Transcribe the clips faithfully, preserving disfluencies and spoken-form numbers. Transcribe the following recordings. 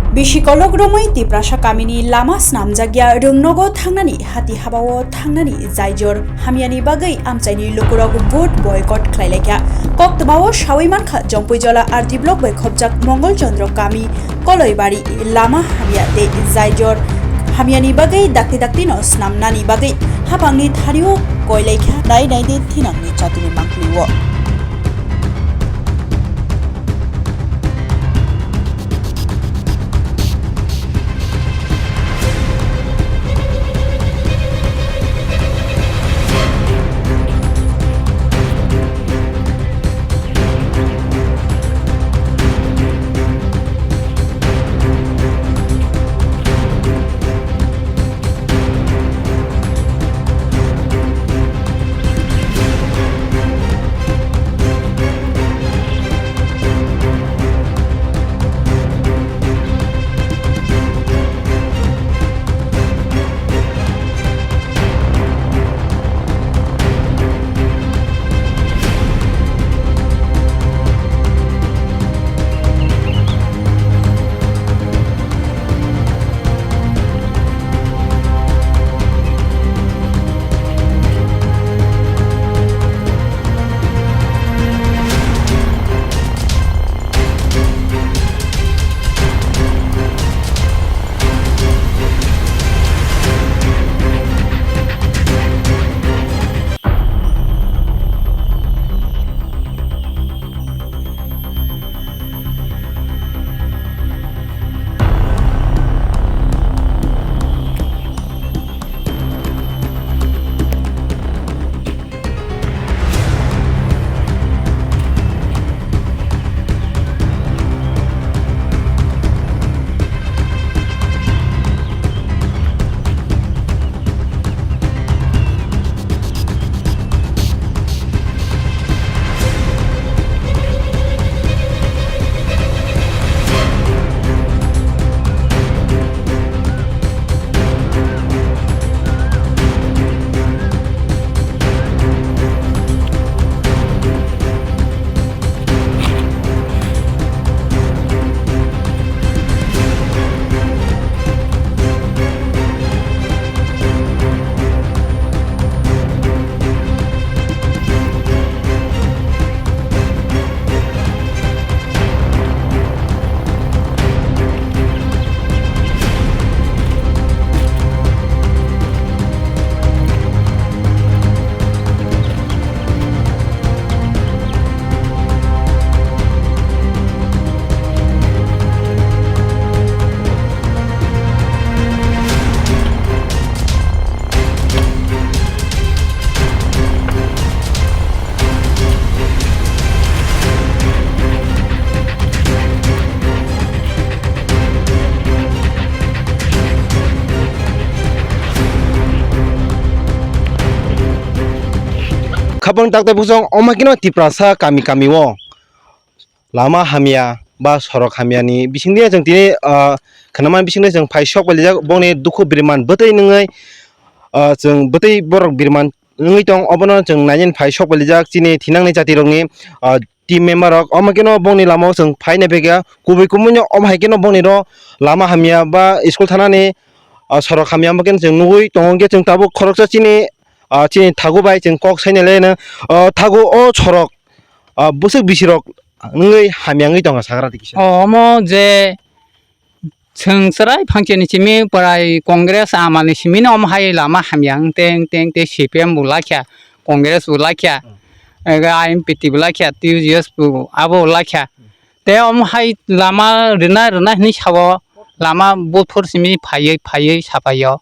Bisi kolok romwi Tiprasa kamini lama snamjakya, rwngnogo thangnani, hati habao thangnani jaijor hamyani bagwi amchaini lukurok vote boycott khlailaikha. Koktwmao sawi mankha, Jompuijola R D block bai khopjak Mongol Chandra kami Koloibari lama hamya tei jaijor hamyani bagwi dakti daktino snamnani bagwi haphangni thario koilaikha, nai nai de thinangni chatini mangpili o. Khabang takte bujong omakino Tiprasa kami kami o lama hamya ba sorok hamya ni bisingtwi chwng tini, ah, khwnama bisingtwi chwng phai sok palijak bongni dukhu biriman bwtwi nungwi, ah, chwng bwtwi borok biriman wngwi tong, obono chwng nainani phai sok palijak chini thinangni jatirokni, ah, team member rok. Omo khe no bongni lama o chwng phai nai phaikha, kubui kubui no omo hai khe no bongni ro lama hamya ba school thanani, ah, sorok hamya omo khe no chwng nugwi tongo, hwnkhe chwng tabuk khoroksa chini, ah, chini thagu bai chwng kok sai nai le no, ah, thagu o sorok, ah, bwswk bisi rok wngwi hamya wngwi tongo sagra twi kisa. O, omo je Chwng chwrai phangchini simi pwrai Congress amani simi no omo hai lama hamya wng teng teng tei C P M bo laikha, Congress bo laikha, Hmm. ega I N P T bo laikha, T U J S bo abo laikha. Tei omo hai lama rwna rwna hinwi sao, lama buphur simi phaiwi phaiwi sapaio.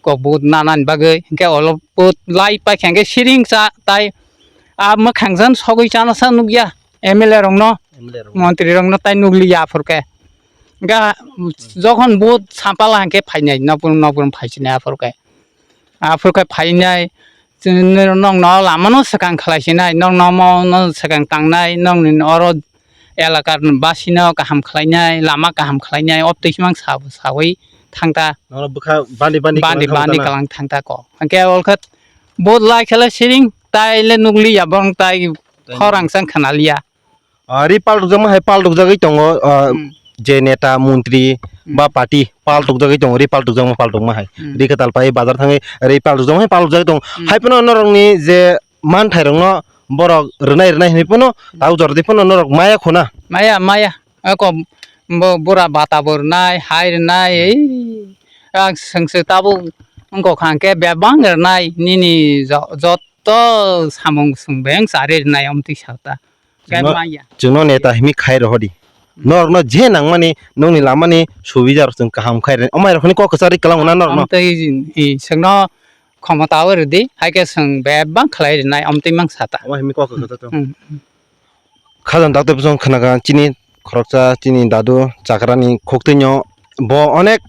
Kok bo nanani bagwi, hwnkhe olo bo lai paikha hwnkhe siring cha tai a mwkhang jan sogwi chana sa nukya M L A rokno, M L A rok. Montri rokno tai nukliya aphuru khe. Hwnkhe jokhon bo sampala hwnkhe phainai, nokbrum nokbrum phaisinai aphuru khe. Aphuru khe phainai, chwng nokno lamano swkang khlaisinai, nokno omono swkang tangnai, nokni oro elakar basino kaham khlainai, lama kaham khlainai, obtwi himang sa-, sawi thangta. Nono bwkha bandi bandi bandi kalang bandi thangta na? Kalang thangta ko. Hwnkhe olkha bo lai khala siring tai le nukliya, bong tai tai khorang sang khanaliya. Ah, ri pal rukjakma hai pal rukjagwi tongo, ah, Hmm. je neta, montri Hmm. ba party paltukjagwi tongo, ri paltukjakma paltukma hai. Hmm. Ri kwtal pai bazar thangwi ri paltukjakma hai paltukjagwi tongo. Hmm. Hai phano norokni je manthai rokno borok rwnai rwnai hinwi phano Hmm. tabuk jora twi phano norok maya khuna. Maya, maya. Ako bo bura bata bo rwnai, hai rwnai, ei, ang swngchwk tabuk wngkha hwnkhe bebak rwnai, nini jo-, jotto samung swng beng chari rwnai, omtwi sa ta. Chwngno, Bebak ya. Chwngno neta himi khai rohodi. Norokno je nangmani, nokni lamani subida rok chwng kaham khai rwnai. Omai rokni kok kwchari kwlango na norokno. Omtwi, i, chwngno khomota o rwdi, hai khe chwng bebak khlai rwnai, omtwi mang sa ta. Omo himi kok kwchari. Hmm. Khajang doctor bwsong khwnaga chini khoroksa chini dadu chakrani khoktwino bo onek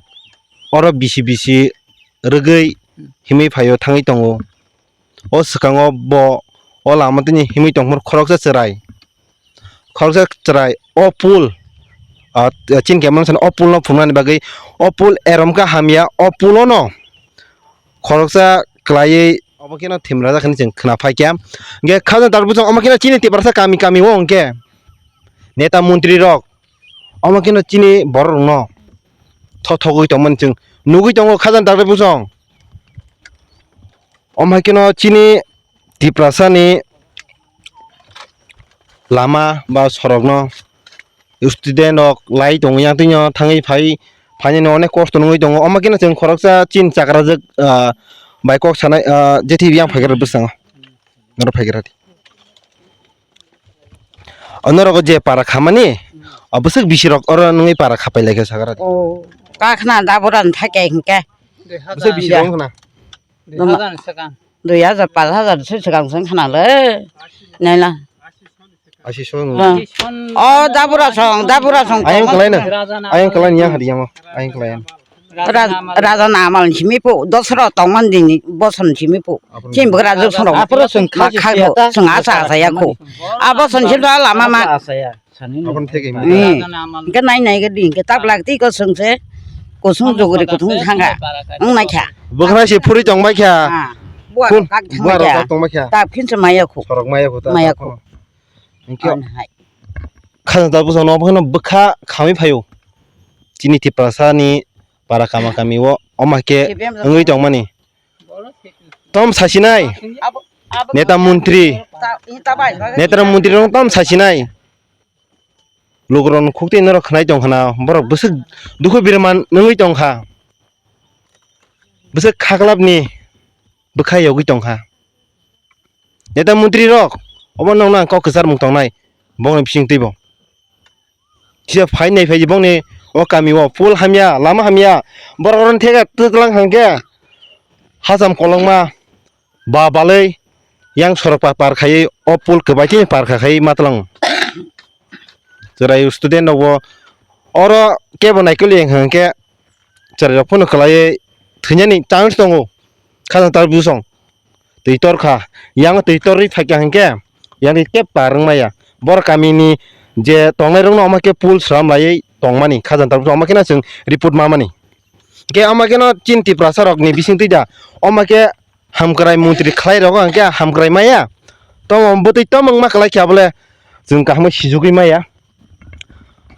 oro bisi bisi rwgwi himwi phaio thangwi tongo. O swkango bo o lama tini himwi tongphuru khoroksa chwrai, khoroksa chwrai o pool, ah, chini khe mano sani o pool no phunuknani bagwi o pool erom kha hamya o pool o no khoroksa kwlaiwi obo kheno thimrajak hinwi chwng khwna phaikha. Hwnkhe khajang doctor bwsong omo kheno chini Tiprasa kami kami o hwnkhe neta montri rok omo kheno chini borok rokno thothogwi tongmani chwng nugwi tongo khajang doctor bwsong. Omo hai kheno chini Tiprasani lama ba sorokno student rok lai tongwi yang twino thangwi phai phainani onek kosto nungwi tongo. Omo kheno chwng khoroksa chini chakrajwk, ah, bai kok sanai, ah, jethi yang phaigra bwskango. Norok phaigra di. O norok je para khamani, o bwswk bisirok oro nungwi para khapai laikha sakara di. O, kakhna daburan thake hinkhe. Bwswk bisirok wngkha na? Dui hajar, pash hajar se swkang se wngkha na le. Naila. Asi song. O dabura song, dabura song. Ayang kalaina. Ayang kalaina yang hari yang. Ayang kalaina. Raja na amal ni simi pu, dosra tongman dini boson simi pu. Chini bwkra jwk song rok. Aphuru chwng ma kha kha kho, chwng asa asa ya kho. A boson simi lama ma. Abon theke. Hwnkhe nai nai gadi hwnkhe tablak twi ko chwng se kusung juguri kuthung thanga. Wng nai kha. Bwkra se phuri tong bai kha. Buar kak thang bai kha. Tap khin se maya kho. Sorok maya kho ta. Maya kho. Hwnkhe. Khajang ta bwsang no obo kheno bwkha khamwi phaio. Chini Tiprasa ni para kama kami o omo hai khe wngwi tongmani. Tom sasinai neta montri, neta montri rok tom sasinai. Lukurok khukti norok khnai tong khna borok bwswk dukhu birman wngwi tong kha. Bwswk khaklap ni bwkha yogwi tong kha. Neta montri rok obo nokno ang kok kwchar mung tongnai bongni bising twibo. Kisa phai nai phai bongni o kami o pool hamya, lama hamya, borok rok thega twklang hangkhe hacham kolokma ba balai yang sorok pa par khaiwi o pool kwbai khe par kha khai ma twlang. Chwrai student rok bo oro kebo naikolwi hwnkhe chwrai rok phano kwlaiwi thwinani chance tongo. Khajang tar bwsong twi tor kha, yang twi torwi phaikha hinkhe yang twi tep par wng maya. Bor kamini je tongnai rokno omo khe pool slam laiwi tongmani khajang tar bwsong omo kheno chwng report mamani. Hinkhe omo kheno chini Tiprasa rokni bising twi da omo khe hamkrai montri khlai rogo hinkhe hamkrai maya. Tomo bwtwi tamo wngma kwlai khe abole chwng kaham sijugwi maya.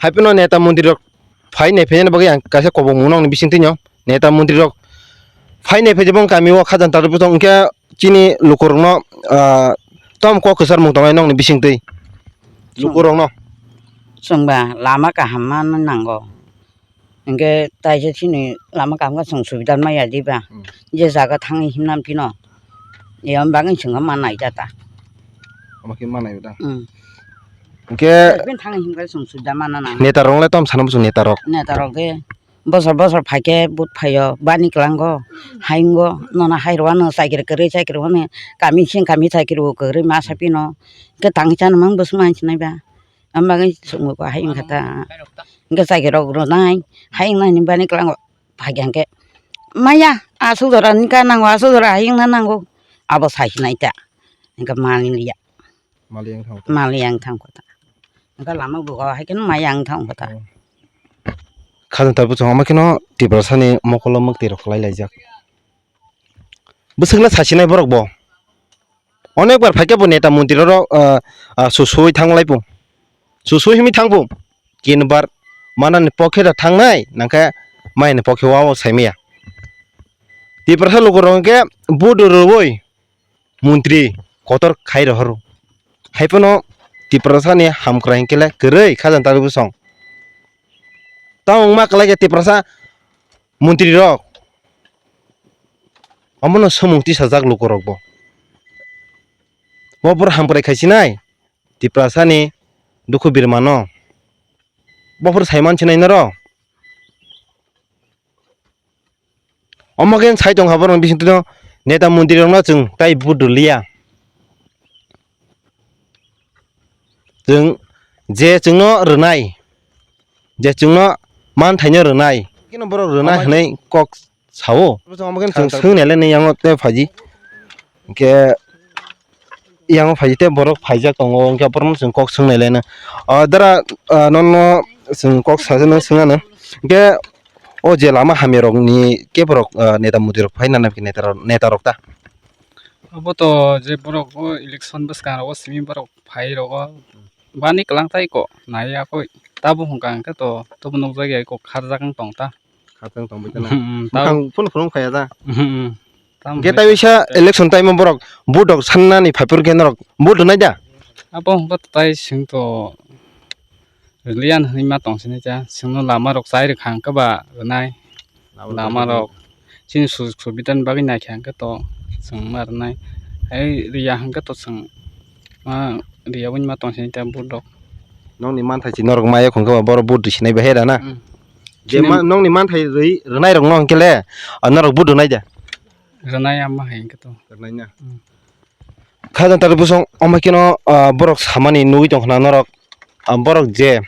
Hai phano neta montri rok phai nai phainani bagwi ang kaisa kobok mung nokni bising twino neta montri rok phai nai phai jabong kami o khajang tar bwsong hinkhe chini lukurokno, ah, tom kok kwchar mung tongnai nokni bising twi lukurokno. Chwngba lama kaham ma nango. Hinkhe taisa chini lama kaham khe chwng subida maya diba? Hmm. Je jaga thangwi himnam phino. Eyang bagwi chwngno ma naijata. Omo khe ma naijata. Hmm. Hinkhe thangwi himkhe chwng subida ma nango. Neta rok le tom sana bwswk neta rok. Neta rok khe bosor bosor phaikhe vote phaio bani kwlango haingo nono hai rwano chakri kwrwi chakri rwano kami sing kami chakri bo kwrwi masa phino. Hinkhe tangwi chana mang bwswk ma hinwi sinaiba. Amo bagwi chwngno bo hai wngkha ta. Hinkhe chakirok rwnai, hai wngnaini bani kwlango phaikha hinkhe, maya, aswk jora ni ka nango, aswk jora hai wngna nango, abo sai sinai ta. Hinkhe manliya. Mali wng thangkha ta. Mali wng thangkha ta. Hinkhe lama bugo hai kheno maya wng thangkha ta. Oh. Khajang tar bwsong omo kheno Tiprasani mokolo mwktwi rok kwlai laijak. Bwswkno sasinai borok bo. Onek bar phaikhe bo neta montri rok, ah, ah, susui thanglai pung. Susui himwi thang pung. Kinbar manani pokhe da thangnai, nangkhe maini pokhe wao saimaya. Tiprasa lukurok hwnkhe vote rwui montri kotor khai rohoro. Haiphano Tiprasani hamkrai hwnkhe le kwrwi khajang tari bwsong. Tamo wngma kwlai khe Tiprasa montri rok. Omono samung tisajak lukurokbo. Bo borok hamkrai khaisinai Tiprasani dukhu birmano. Bophor saiman sinai norok. Omo khe sai tongkha borokni bisingtwino neta montri rokno chwng tai vote rwliya. Chwng je chwngno rwnai, je chwngno manthaino rwnai, keno borok rwnai hwnwi kok sao. Omo khe chwng swngnailai nini yango tei phaidi. Hwnkhe yango phaidi tei borok phaijak tongo, hwnkhe borokno chwng kok swngnailai no. O dara, ah, nono chwng kok sasa no swngano. Hwnkhe o je lama hamya rokni kebo rok, ah, neta montri rok phai nana neta rok, neta rok ta. Obo to je borok o election bwskango simi borok phai rogo bani kwlang tai ko nai ya koi tabuk hwnkha hwnkhe to tobo nukjak ya ko kharjak wng tong ta. Kharjak wng tong bai ta na. Hmm, hmm, tabuk. Bwkhang phunu phunu phai ya ta. Hmm, hmm. Tamo hwnkhe hwnkhe tai bisa election time o borok vote rok sannani phai phuru khe norok vote rwnai da? Abo hwnkha tai swng to Rwliya hwnwi ma tong sini cha, chwngno lama rok chai rwkha hwnkhe ba rwnai. Lama rok chini sujog subidani bagwi naikha hwnkhe to chwng ma rwnai. Hai riya hwnkhe to chwng ma riya wngma tong sini cha vote rok. Nokni manthai si norok maya hwnkhe ba borok vote rwsinai bahai rana. Hmm. Je ma-, nokni manthai rwi rwnai rokno hwnkhe le, ah, norok vote rwnai da? Rwnai ama hai hwnkhe to. Rwnai na. Hmm. Khajang tari bwsong omo kheno, ah, borok samani nugwi tongkha na norok, ah, borok je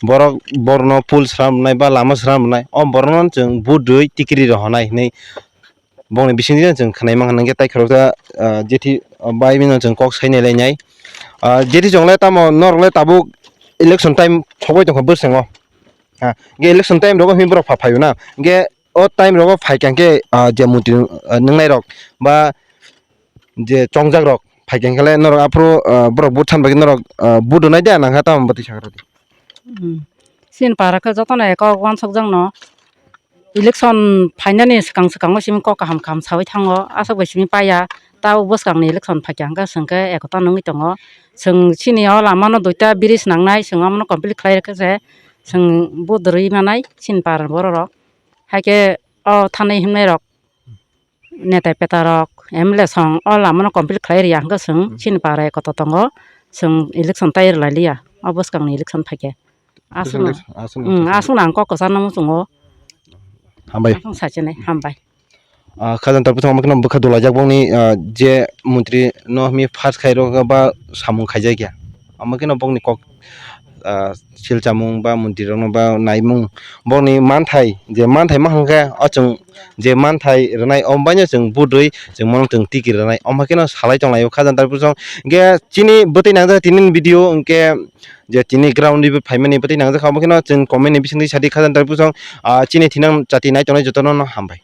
borok borokno pool swnam rwnai ba lama swnam rwnai, o borokno chwng vote rwi tikiri rohornai hinwi bongni bisingtwi chwng khwnai mankha, hwnkhe tai khoroksa, ah, jethi, ah, bai bini chwng kok sainai lainai. Ah, jethi chwng le tamo norok le tabuk election time sogwi tongkha bwskango. Ha, hwnkhe election time rogo hinwi borok pha phaio na, hwnkhe o time rogo phaikha hwnkhe, ah, je mantri, ah, nwngnai rok ba je chongjak rok phaikha hwnkhe le norok aphuru, ah, borok vote san bagwi norok, ah, vote rwnai de nangkha tamo bwtwi sakha rwdi. Hmm. Chini para khe jotono ekok uansukjakno election phainani swkang swkango simi kok kaham kaham saui thango, aswk bai simi paiya. Tabuk bwskangni election phaikha hwnkhe chwngkhe ekota nungwi tongo. Chwng chini o lamano duita bridge nangnai, chwng omono complete khlai rwkhe se chwng vote rwi manai chini para borok rok. Haikhe o thanwi himnai rok netai peta rok M L A song o lamano complete khlai rwya hwnkhe chwng chini para ekota tongo, chwng election tai rwlai liya o bwskangni election phaikhe. Aswkno, aswkno, hmm, aswkno ang kok kwcharno muchungo. Hambai. Aswk sachinai, hambai. Ah, khajang tar bwskango omo kheno bwkha dolaijak bongni, ah, je montri no himi pass khai rw ba samung khaijak ya. Omo kheno bongni kok, ah, silchamung ba montri rokno ba naimung bongni manthai je manthai ma hwnkhe o chwng je manthai rwnai omo baino chwng vote rwi chwng bono chwng tiki rwnai omo kheno salai tonglaio khajang tar bwskango. Hwnkhe chini bwtwi nangjak tini video hwnkhe je tini ground ni phaimani bwtwi nangjak omo kheno chwng comment ni bisingtwi sadi khajang tar bwskango, ah, chini thinang chati nai tongnai jotono no hambai.